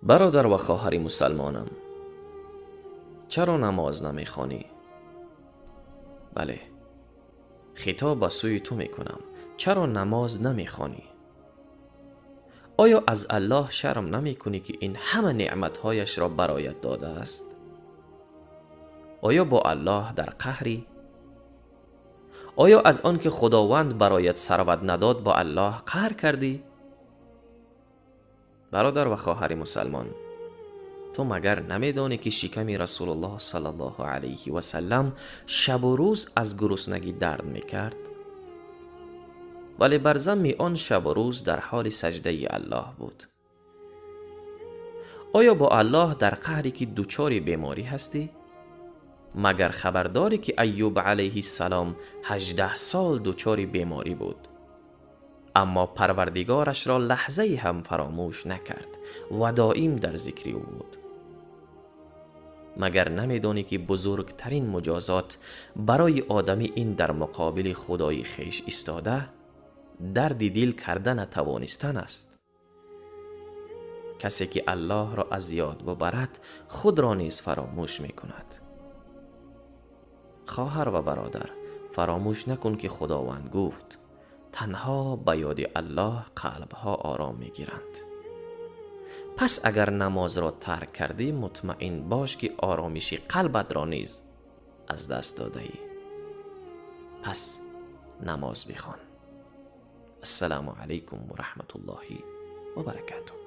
Бародар ва хоҳари мусалмонам, чаро намоз намехонӣ? Бале, хитоб ба сӯи ту мекунам. Чаро намоз намехонӣ? Оё аз Аллоҳ шарм намекунӣ, ки ин ҳама неъматҳояшро бароят додааст? Оё бо Аллоҳ дар қаҳрӣ? Оё аз он ки Худованд бароят сарват надод, бо Аллоҳ қаҳр кардӣ? Бародар ва хоҳари мусалмон, ту магар намедонӣ, ки шиками Расулуллоҳ саллаллоҳу алайҳи васаллам шабу рӯз аз гуруснагӣ дард мекард, вале бар замми он шабу рӯз дар ҳоли саҷдаи Аллоҳ буд? Оё бо Аллоҳ дар қаҳре, ки дучори беморӣ ҳастӣ? Магар хабардорӣ, ки Айюб алайҳиссалом 18 сол дучори беморӣ буд, аммо Парвардигорашро лаҳзае ҳам фаромӯш накард ва доим дар зикри ӯ буд? Магар намедонӣ, ки бузургтарин муҷозот барои одамӣ ин дар муқобили Худои хеш истода, дарди дил карда натавонистан аст? Касе ки Аллоҳро аз ёд бубарад, худро низ фаромӯш мекунад. Хоҳар ва бародар, фаромӯш накун, ки Худованд гуфт: «Танҳо ба ёди Аллоҳ қалбҳо ором мегиранд». Пас агар намозро тарк кардӣ, мутмаин бош, ки оромиши қалбатро низ аз даст додаӣ. Пас намоз бихон. Ассалому алайкум ва раҳматуллоҳи ва баракатуҳ.